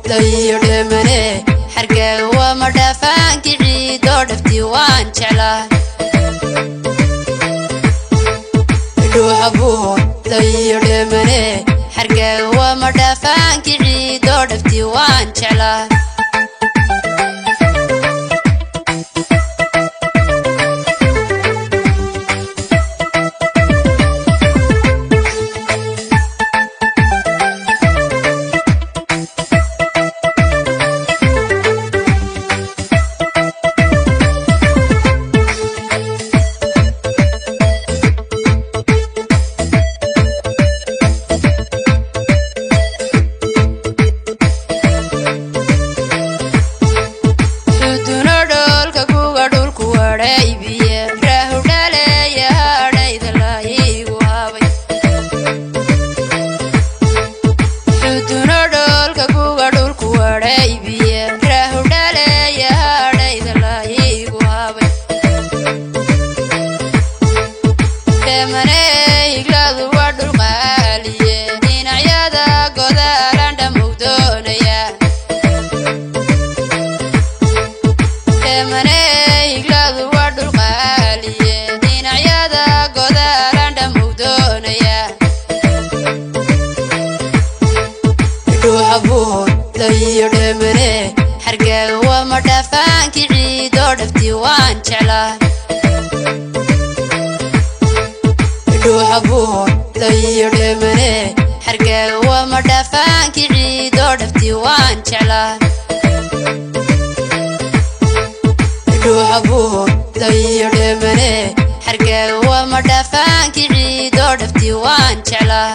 Layo dhemane xargaaga waa madhaafaanki ciidoo dhafti waan jeclaa. Dhuuxa buur layo dhemane xargaaga waa madhaafaanki ciidoo dhafti waan jeclaa. Xuduna dhoolka kuga dhulku wadhaybiye raahudhaleeya hadhayda laayigu habay. Xuduna dhoolka kuga dhulku wadhaybiye raahudhaleeya hadhayda laayigu habay. Dheemaney higladu waa dhul qaaliye dhinacyada godaalan dhammow doonaya. Dheemaney higladu waa dhul qaaliye dhinacyada godaalan dhammow doonaya. Dhuuxa buur layo dhemane xargaaga waa madhaafaanki ciidoo dhafti waan jeclaa. Dhuuxa buur layo dhemane xargaaga waa madhaafaanki ciidoo dhafti waan jeclaa. Dhuuxa buur layo dhemane xargaaga waa madhaafaanki ciidoo dhafti waan jeclaa.